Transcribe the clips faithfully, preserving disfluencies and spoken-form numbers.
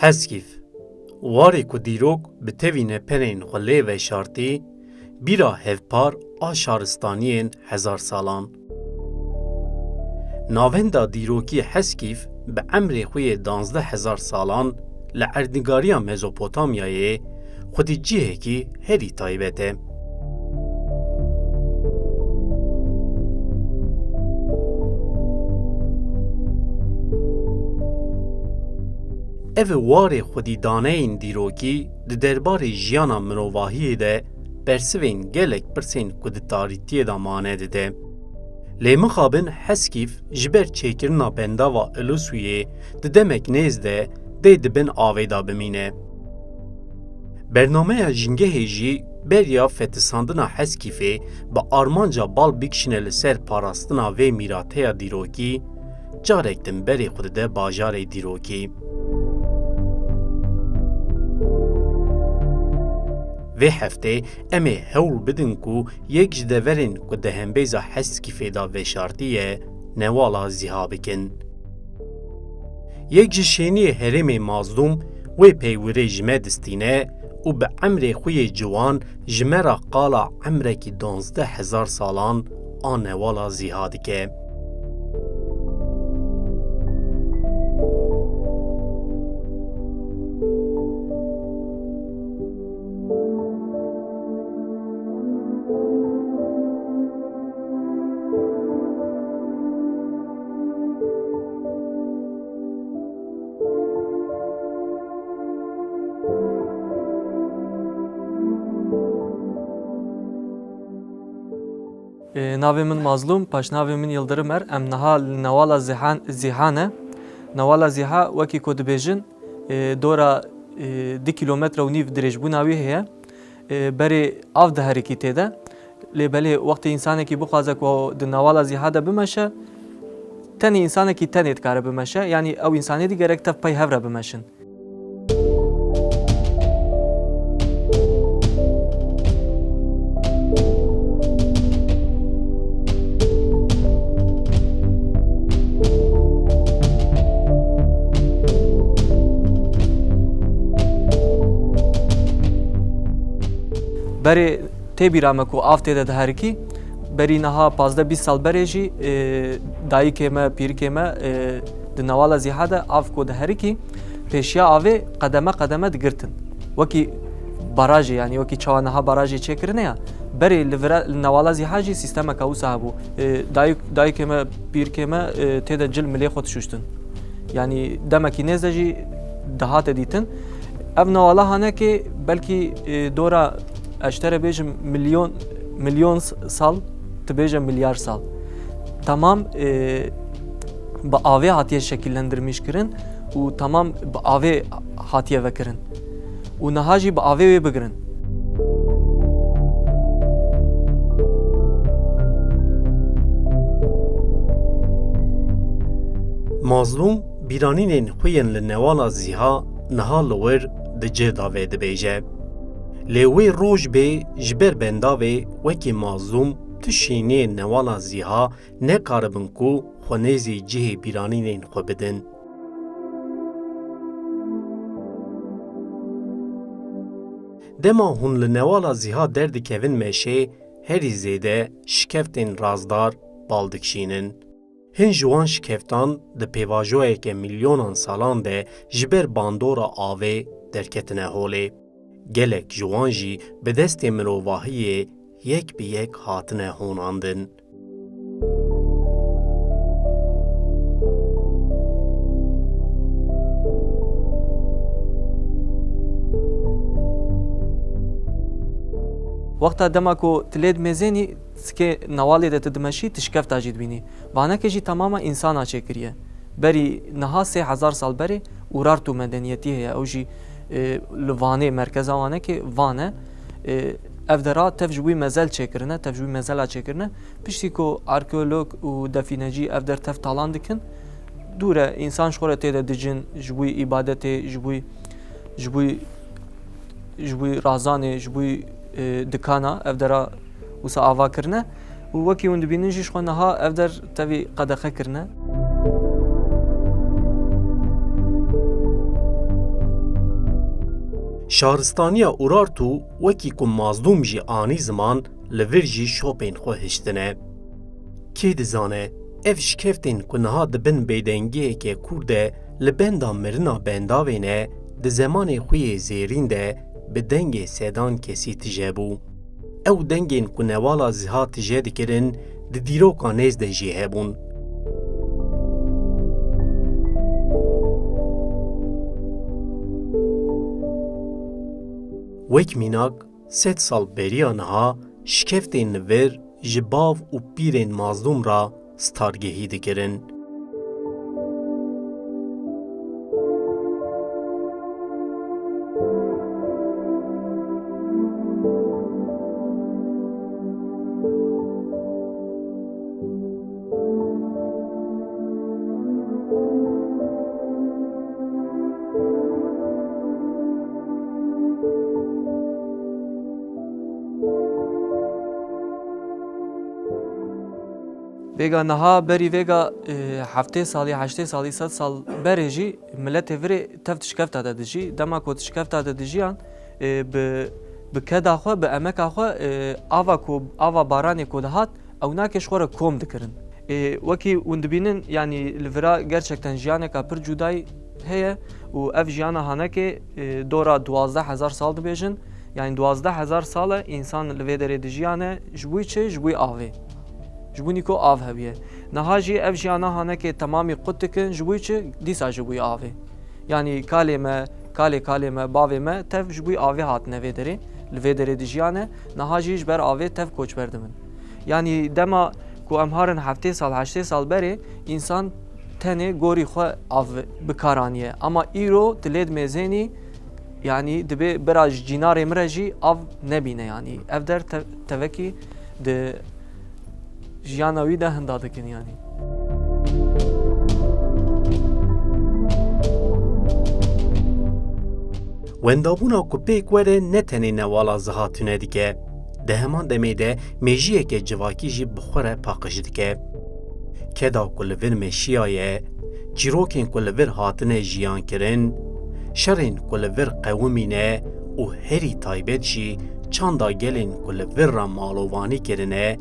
Heskîf, warê ku dîrok bi tevî neperên xwe lê veşartî, bîra hevpar a şaristaniyên hezar salan. Navenda dîrokî Heskîf bi emrê xwe yê danzdeh hezar salan li erdnîgariya Mezopotamyayê xwedî cihekî herî taybet e. Ev warê xwedîdaneyên dîrokî di derbarê jiyana mirovahiyê de bersivên gelek pirsên ku di tarîtiyê de mane dide. Lê mixabin Heskîf ji ber çêkirina bendava Ilisuyê di demek nêz de dê di bin avê de bimîne. Bernameya jîngehê jî beriya fetisandina Heskîfê bi armanca bal bikişîne li ser parastina vê mîrateya dîrokî, carek din berê xwe dide bajarê dîrokî. Vê heftê em ê hewl bidin ku yek ji deverên ku di hembêza Heskîfê de veşartî ye, Newala Zîha bikin. Yek ji şêniyê herêmê Mazlûm wê peywirê ji me distîne û bi emrê xwe yê ciwan ji me re qala emrekî duwazdeh hezar salan a Newala Zîha dike. Ê, navê min Mazlûm, paşnavê min Yildirim er. Em niha li Newala Zihan-, Zîha ne. Newala Zîha, wekî ku dibêjin, ê, dora, ê, du kîlometre û nîv dirêjbûna wî heye. Ê, berê av diherikî tê de. Lê belê wextê însanekî bixwaze ku di Newala Zîha de bimeşe, tenê însanekî tenê dikare bimeşe. Yanî ew însanê dî gerek tev pey hev re bimeşin. Berê tê bîra me ku av tê de diherikî. Berî niha pazdeh bîst sal berê jî, e, dayikê me, pîrikê me, e, di Newala Zîha de av ku diherikî, pêşiya avê qedeme qedeme digirtin. Wekî barajê, yanî wekî çawa niha barajê çêkirine ya, berê li vira, li Newala Zîha jî sîstemeke wisa hebû. E, dayik, dayikê me, pîrikê me, e, tê de cil milê xwe dişuştin. Yanî demekî nêz de jî dihate dîtin. Ev Newala Hanekê belkî, e, dora, ez ji te re bêjim, milyon, milyon s-, sal, tu bêje milyar sal. Temam, e, bi avê hatiye şekillendirmiş kirin û temam bi avê hatiye vekirin. Û niha jî bi avê wê bigirin. Mazlûm bîranînên xwe yên li Newala Zîha niha li wir di cih de vê dibêje. Lê wê roj bê ji ber bendavê wekî Mazlûm tu şêniyên Newala Zîha nekaribin ku xwe nêzî cihê bîranînên xwe bidin. Dema hûn li Newala Zîha derdikevin meşê, herî zêde şikeftên razdar bal dikişînin. Hin ji wan şikeftan di pêvajoyeke milyonan salan de ji ber bandora avê derketine holê. Gelek ji wan jî bi destê mirovahiyê yek bi yek hatine honandin. Wexta dema ku tu lê dimêzênî, sikê Newalê de tu dimeşî, tu şikefta jî dibînî. Vaneke jî temama însana çêkiriye. Berî niha sê hezar sal berê Urartu medeniyetî heye. Ew jî, e, li Vanê, merkeza Wanekê Van e. E, ev dera tev ji wî mezel çêkirine, tev ji wî mezela çêkirine. Piştî ku arkeolog û defînecî ev der tev talan dikin, dûr e, însan ji xwe re tê de dicin, ji wî îbadetê, ji wî, ji wî, ji wî razanê, ji wî, e, dikana ev dera wisa ava kirine. Û wekî hûn dibînin jî ji xwe niha ev der tevî qedexe kirine. Şaristaniya Urartu wekî ku Mazlûm jî anî ziman, li vir jî şopên xwe hiştine. Kê dizane, ev şikeftên ku niha di bin bêdengiyeke kûr de li benda mirina bendavê ne, di zemanê xwe yê zêrîn de bi dengê sedan kesî tije bû. Ew dengên ku newala ziha tije dikirin, di dîroka nêz de jî hebûn. Wek mînak, sed sal beriya niha şikeftên li vir ji bav û pîrên mazlûm re stargehî dikirin. Vêga niha berî vêga, e, heftê salî, heştê salî, sed sal berê jî miletê virê tev tişkefta de dijî. Dema ku tişkefta de dijiyan, e, bi, bi keda xwe, bi emeka xwe, e, ava ku, ava baranê ku dihat, ew nake ji xwe re kom dikirin. E, wekî hûn dibînin, yanî li vira gerçekten jiyaneka pir cudayî heye û ev jiyana hanekê, e, dora duwazdeh hezar sal dibêjin. Yanî duwazdeh hezar sal e însan li vê derê dijiyane. Ji bo çi? Ji bo avê. Ji bo nîko av hebûye. Niha jî ev jiyana hanekê temamî qut dikin. Ji bo çi? Dîsa ji bo avê. Yanî kalê me, kalê kalê me, bavê me tev ji bo avê hatine vê derê. Li vê derê dijiyane. Niha jî ji ber avê tev koçber dibin. Yanî dema ku em harin heftê sal, heştê sal berê, însan tenê gorî xwe av bi kar aniye. Ama îro tu lê dimêzênî, yanî dibê bira ji cînarê min re jî av nebîne yanî. Ev der te-, tevekî di jiyana wî de hinda dikin yanî. Wendabûna ku pêk were ne tenê newala ziha tune dike. Di heman demê de mêjiyeke civakî jî bi xwe re paqij dike. Keda ku li vir meşiyaye, çîrokên ku li vir hatine jiyan kirin, şerên ku li vir qewimîne û herî taybet jî çanda gelên ku li vir re malovanî kirine,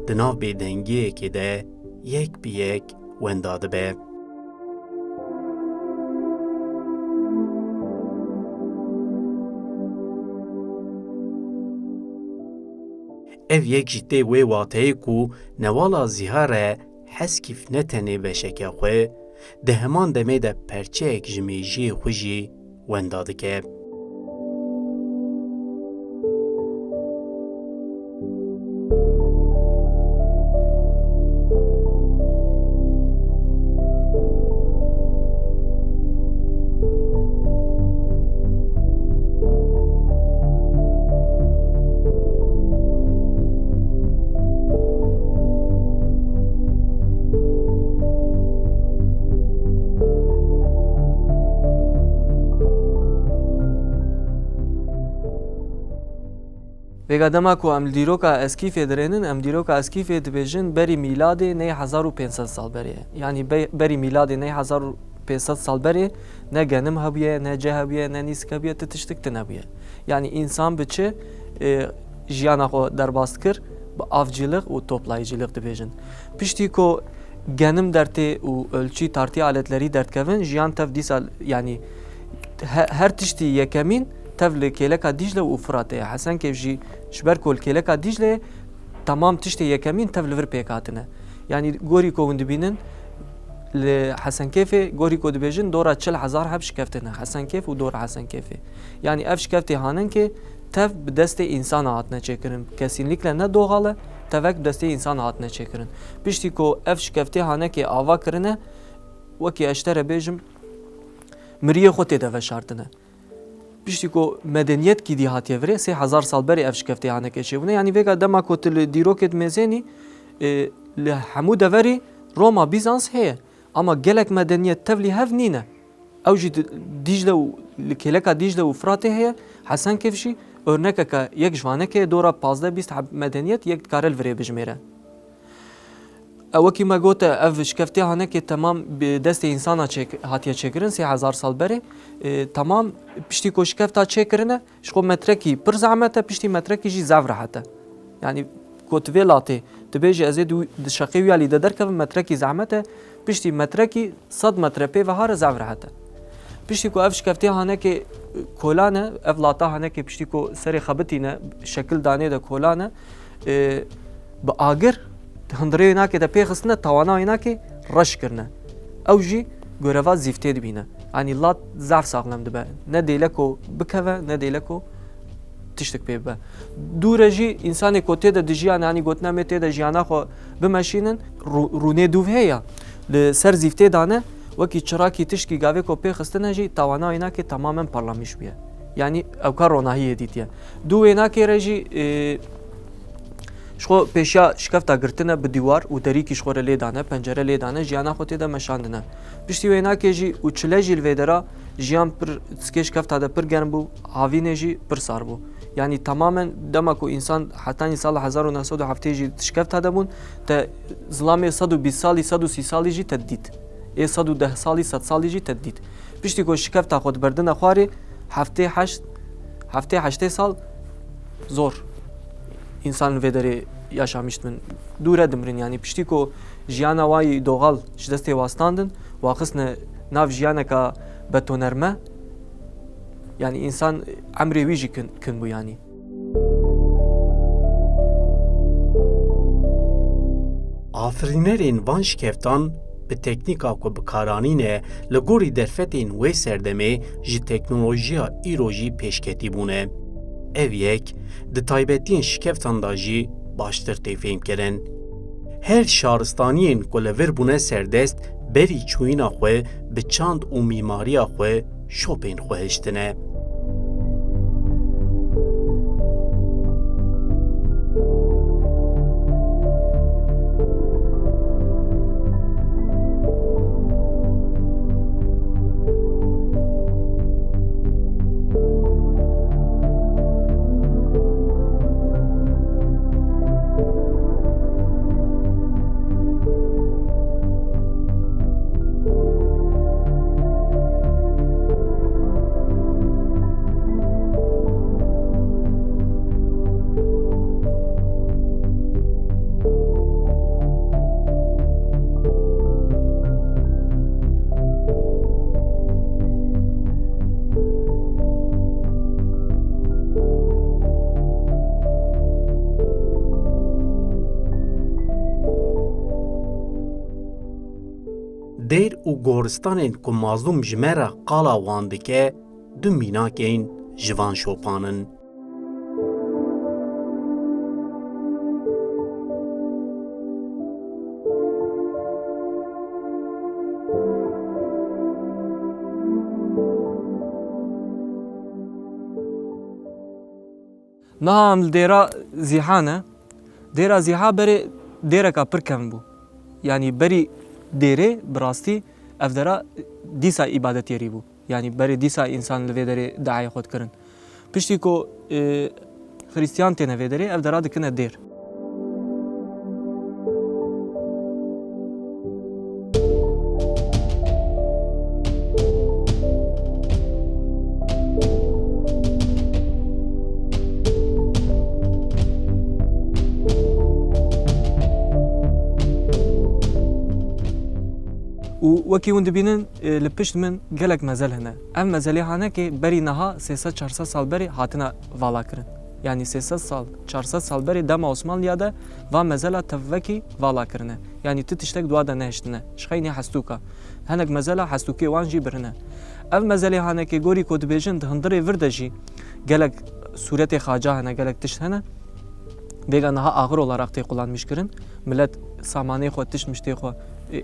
di nav bêdengiyekê de yek bi yek wenda dibe. Ev yek jî tê wê wateyê ku newala ziha re heskîf ne tenê beşeke xwe, di heman demê de perçeyek ji mêjiyê xwe jî wenda dike. Vêga dema ku em li dîroka Eskîfê dirênin, em dîroka Eskîfê dibêjin berî mîladê ney hezar û pênc sed sal berê ye. Yanî be-, berî mîladê ney hezar û pênc sed sal berê ne genim hebûye, ne cih hebûye, ne nîsk hebûye, ti tiştik tune bûye. Yanî însan bi çi, e, jiyana xwe derbas dikir? Bi avcılık û toplayıcılık dibêjin. Piştî ku genim dertê û ölçî tartî aletlerî derdikevin, jiyan tev dîsa, yanî he-, her tiştî yekemîn tev li kêleka Dîcle û Firatê ye. Hesenkêf jî ji ber ku li kêleka Dîcle ye, temam tiştê yekemîn tev li vir pêk hatine. Yanî gorî ku hûn dibînin, li Hesenkêfê gorî ku dibêjin dora çil hezar heb şikeftin e. Hesenkêf û dora Hesenkêfê. Yanî ev şikeftê haninkê tev bi destê însana hatine çêkirin. Kesînlikle ne doğal e, tevek bi destê însana hatine çêkirin. Piştî ku ev şikeftê hanekê ava kirine, wekî ez ji te re bêjim, miriyê xwe tê de veşartine. Piştî ku medeniyet kîdî hatiye virê, sê hezar sal berê ev şikeftê hanekê çêbûne. Yanî vêga dema ku tu li dîrokê dimêzênî, e, li hemû deverê Roma, Bîzans heye. Ama gelek medeniyet tevlî hev nîne. Ew jî di-, Dîcle û, li kêleka Dîcle û Firatê heye, Hesenkêf jî örnekeke yek ji vanekê dora pazdeh bîst heb medeniyet yek dikare li virê bijimêre. Ew wekî me gote, ev şikeftê hanekê temam bi destê însana çêk-, hatiye çêkirin, sê hezar sal berê. E, temam piştî ku şikefta çêkirine, ji xwe metrekî pir zehmet e, piştî metrekî jî zaf rehet e. Yanî ku tu vê latê, tu bêjî ez ê di, di şeqê wî alî de derkevim, metrekî zehmet e, piştî metrekî sed metre pê ve hare zaf rehet e. Piştî ku ev şikeftê hanekê, e, kolan e, ev lata hanekê piştî ku serê xebitîne, şekil danê de kolan e, e, bi agir, hundirê wênakê de pê xistine, tawana wênakê reş kirine. Ew jî goreva zîftê dibîne. Yanî lat zaf saxlem dibe. Ne dêle ku bikeve, ne dêle ku tiştek pê bibe. Dû re jî însanê ku tê de dijiyane, yanî gotina me tê de jiyana xwe bimeşînin, rû-, rûnê dûv heye. Li ser zîftê dane, wekî çirakî tişkî gavê ku pê xistine jî tawana wênakê temamen parlamîş bûye. Yanî ewka ronahiyê dîtiye. Dû wênakê re jî, e, ji xwe pêşiya şikefta girtine bi dîwar û derîkî ji xwe re lê dane, pencere lê dane, jiyana xwe tê de meşandine. Piştî wênakê jî û çile jî li vê dera jiyan pir, çikê şikefta de pir germ bû, havînê jî pir sar bû. Yanî temamen dema ku însan hetanî sala hezar û neh sed û heftê jî şikefta de bûn, te zilamê sed û bîst salî, sed û sî salî jî te dît. Ê sed û deh salî, sed salî jî te dît. Piştî ku şikefta xwe diberdine xwarê, heftê heşt, heftê heştê sal zor însan li vê derê yaşamîş dibin. Dû re dimirin, yanî piştî ku jiyana wa yî doğal ji destê wa standin, wa xistine nav jiyaneka betonerme, yanî însan emrê wî jî kin, kin bû yanî. Afirînerên van şikeftan bi teknîka ku bi kar anîne, li gorî derfetên wê serdemê ji teknolojiya îro jî pêşketî bûne. Ev yek di taybetiyên şikeftan de jî baştir tê fêhmkirin. Her şaristaniyên ku li vir bûne serdest, berî çûyîna xwe bi çand û mîmariya xwe şopên xwe hiştine. Dêr û goristanên ku Mazlûm ji me re qala wan dike, du mînakên ji van şopan in. Niha em li dêra Zîha ne. Dêra Zîha berê dêreka pir kevn bû. Yanî berî dêrê bi rastî ev dera dîsa îbadetiyerî bû. Yanî berê dîsa însan li vê derê deayê xwe dikirin. Piştî ku, e, Xirîstiyan têne vê derê, ev dera dikine dêr. Û wekî hûn dibînin, e, li pişt min gelek mezel hene. Ev mezelê hanekê berî niha sê sed çar sed sal berê hatine vala kirin. Yanî sê sed sal, çar sed sal berê dema Osmanliya de va mezela tevvekî vala kirine. Yanî ti tiştek dua de nehiştine. Ji xeynî hestûka. Hinek mezela hestûkê wan jî birine. Ev mezelê hanekê gorî ku dibêjin di hundirê vir de jî gelek sûretê xaca hene, gelek tişt hene. Vêga niha axir olarak tê qulanmîş kirin. Milet samanê xwe, tişt miştê xwe, e,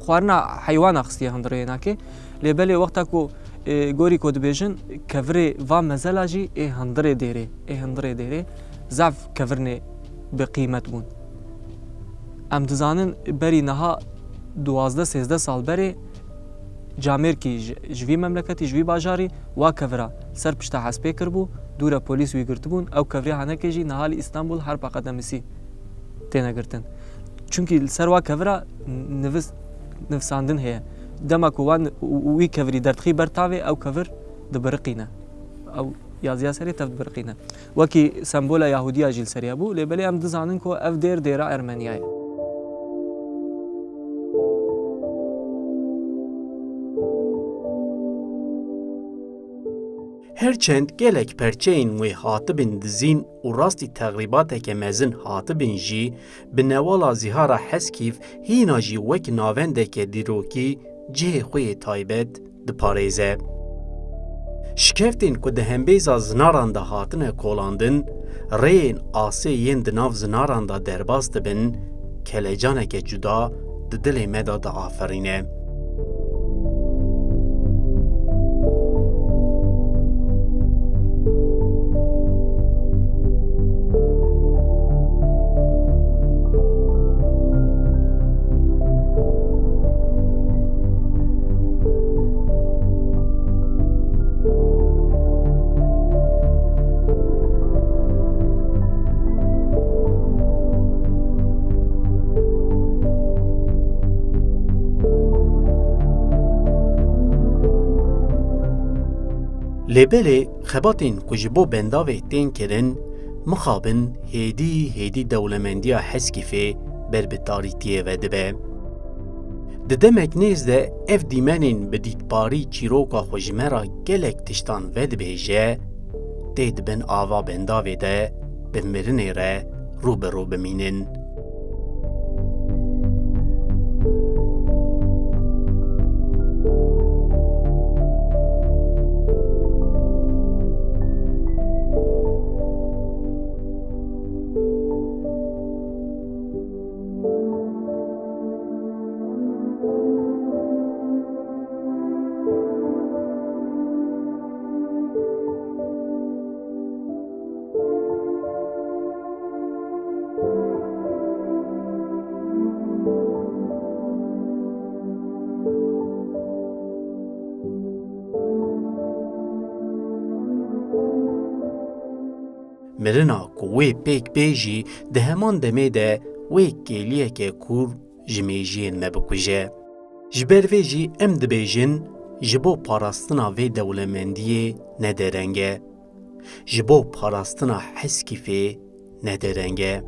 xwarina heywana xistiye hundirê yênakê. Lê belê wexta ku, e, gorî ku dibêjin, kevirê va mezela jî ê hundirê dêrê, ê hundirê dêrê zaf kevirnê bi qîmet bûn. Em dizanin berî niha duwazdeh sêzdeh sal berê camêrkî ji, ji vî memleketî, ji vî bajarî wa kevira ser pişta hespê kiribû, dû re polîs wî girtibûn, ew kevirê hanekê jî niha li Îstanbul Harp Akademisi têne girtin. Çunkî li ser wa kevira nivis-, nivsandin heye. Dema ku wan û, û wî kevirî derdixî ber tavê, ew kevir dibiriqîne. Ew yaziya serê tev dibiriqîne. Wekî sembola Yahudiya jî li ser ya bû, lê belê em dizanin ku ev dêr dêra Ermeniya ye. Her çend gelek perçeyên wê hatibin dizîn û rastî texrîbateke mezin hatibin jî, bi newala Zîhara Heskîf hîna jî wek navendeke dîrokî cihê xwe yê taybet diparêze. Şikeftên ku di hembêza zinaran de hatine kolandin, rêyên asê yên di nav zinaran de derbas dibin, kelecaneke cuda di dilê me de diaferîne. Lê belê xebatên ku ji bo bendavê tên kirin, mixabin hêdî hêdî dewlemendiya Heskîfê ber bi tarîtiyê ve dibe. Di demek nêz de ev dîmenên bi dîtbarî çîroka xwe ji me re gelek tiştan vedibêje, tê di bin ava bendavê de bi mirinê re rû bi rû bimînin. Mirina ku wê pêk bê jî di heman demê de wê kêliyeke kûr ji mêjiyên me bikuje. Ji ber vê jî em dibêjin, ji bo parastina vê dewlemendiyê ne dereng e. Ji bo parastina Heskîfê ne dereng e.